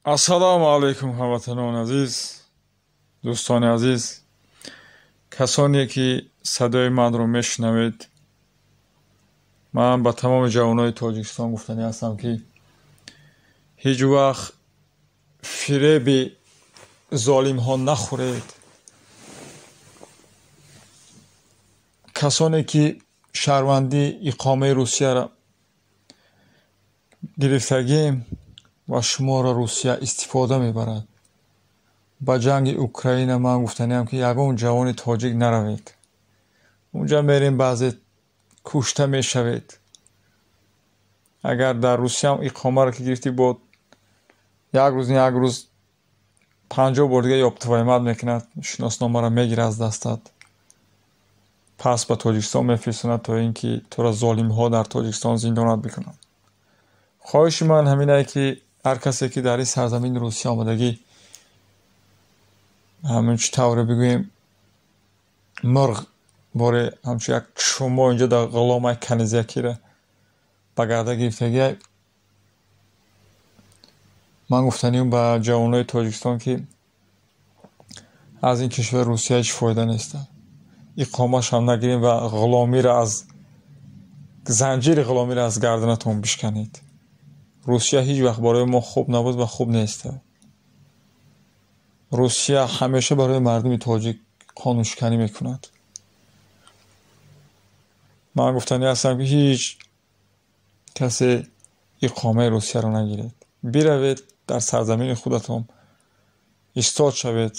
Ассалому алайкум, ҳамватанони азиз, дӯстони азиз, касоне ки садои манро мешунавед. Ман ба тамоми ҷавонони Тоҷикистон гуфтанӣ ҳастам, ки ҳеҷ вақт фиреби золимҳо нахӯред. Касоне ки шаҳрвандии иқомаи Русияро гирифтагим ва шуморо Русия истифода мебарад. Ба ҷанги Украина ман гуфтаниам, ки ягон ҷавони тоҷик наравед. Унҷа мерем, баъзе кушта мешавед. Агар дар Русияам иқомаро ки гирифтӣ, бо як рӯз, як рӯз 50 бор дига ёб твою мать мекунад, шиносномаро мегирад аз дастат. Пас ба Тоҷикистон мефирсонад, то ин ки туро золимҳо дар Тоҷикистон зиндонат бикунанд. Хоҳиши ман ҳаминае, ки ҳар касе ки дар ин сарзамини Русия омадагӣ, ҳамин чӣ тавре бигӯем, мурғ боре ҳамчун як чумо инҷо дар ғуломаи канизякира ба гарда гирифтагӣ. Ман гуфтаниам ба ҷавонои Тоҷикистон, ки аз ин кишвари Русия ҳеҷ фоида нест. Иқомашам нагирем ва ғуломиро аз занҷири ғуломиро аз гарданатон бишканед. Русия ҳеҷ вақт барои мо хуб набуд ва хуб нест. Русия ҳамеша барои мардуми тоҷик қонуншиканӣ мекунад. Ман гуфтанӣ ҳастам, ки ҳеҷ касе иқомаи Русияро нагиред. Биравед, дар сарзамини худатон истод шавед,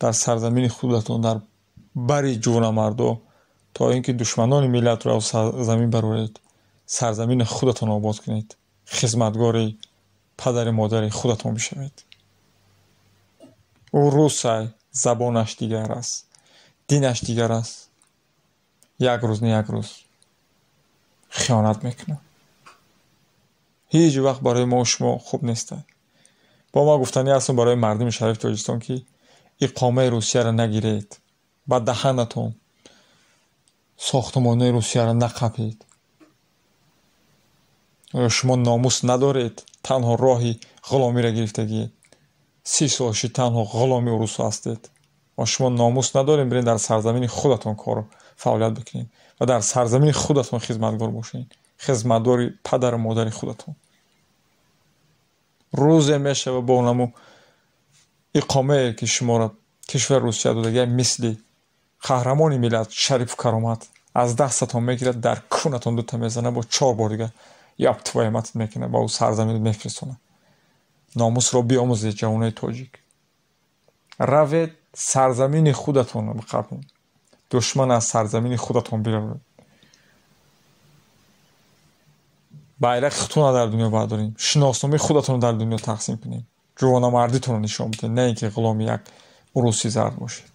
дар сарзамини худатон, дар бари ҷувонамардо, то ин ки душманони миллатро аз сарзамин бароред, сарзамини худатон обод кунед, хизматгори падари модари худатон бишавед. Ӯ русай, забонаш дигар аст, динаш дигар аст. Як рӯз не як рӯз хиёнат мекунад. Ҳеҷ вақт барои мо шумо хуб нестад. Бо ма гуфтанӣ ҳастам барои мардуми шарифи Тоҷикистон, ки иқомаи Русияро нагиред, ба даҳанатон сохтмонҳои Русияро нақапед. Шумо номус надоред, танҳо роҳи ғуломиро гирифтагиед. 30 сол шид танҳо ғуломи урусо ҳастед. Ва шумо номус надоред, биред дар сарзамини худатон кору фаъолият бикунед ва дар сарзамини худатон хизматгор бошед, хизматдори падару модари худатон. Рӯзе мешава бо наму иқомае ки шуморо кишвари Русия додагия, мисли қаҳрамони миллат Шарифу Каромат аз дастатон мегирад, дар кунатон дута мезана, бо 4 бор дига ёб твою мать мекунад, ба ӯ сарзамин мефирсонад. Номусро биомӯзед, ҷавонои тоҷик. Равед, сарзамини худатонро биқапед. Душман аз сарзамини худатон биравед. Байрақи худтонро дар дунё бардорем, шиносномаи худатонро дар дунё тақсим кунем, ҷувонамардитонро нишон бидем, на ин ки ғуломи як уруси зард бошед.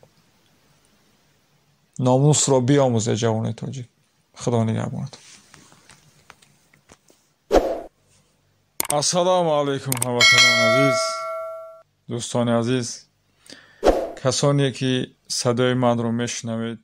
Номусро биомӯзед, ҷавонои тоҷик. Худо нигаҳбонатон. Ассалому алайкум, ҳамватанони азиз, дӯстони азиз, касоне ки садои манро мешунавед.